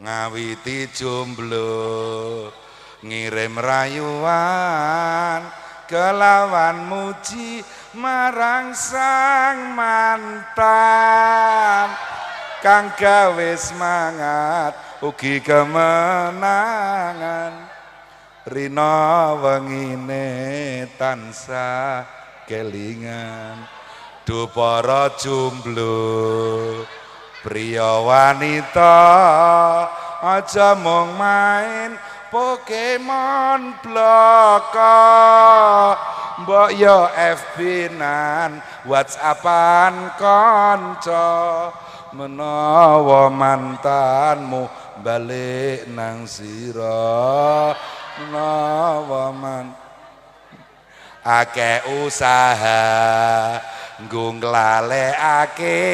Ngawiti jomblo ngirim rayuan kelawan muji marang sang mantan kang gawe semangat ugi kemenangan. Rina wengine tansah kelingan. Duh para jomblo priya wanita aja mung main Pokemon bloko, mbok yo FB-nan WhatsAppan kanca, menawa mantanmu balik nang sira, menawa man akeh usaha nggo nglalekake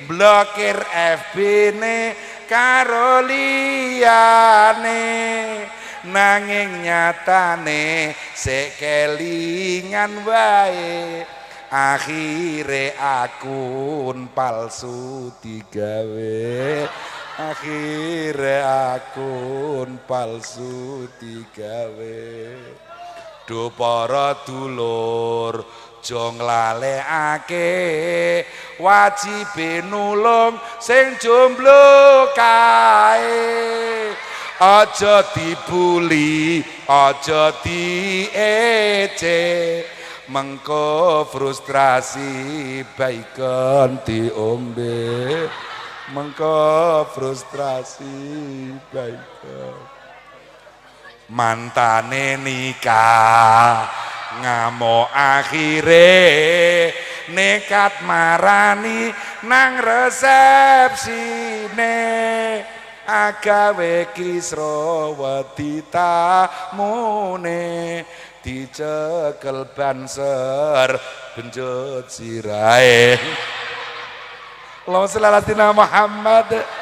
blokir FB-ne karo liyane, nanging nyatane sik kelingan wae, akhire akun palsu digawe, akhire akun palsu digawe. Duh para dulur aja nglalekake wajibe nulung sing jomblo kae, aja dibuli aja diece, mengko frustrasi baiken diombe, mengko frustrasi baiken. Mantane nikah ngamuk akhire nekat marani nang resepsine, agawe kisra wedi tamune, dicekel banser benjut sirahe. Allahumma sholli ala sayyidina Muhammad.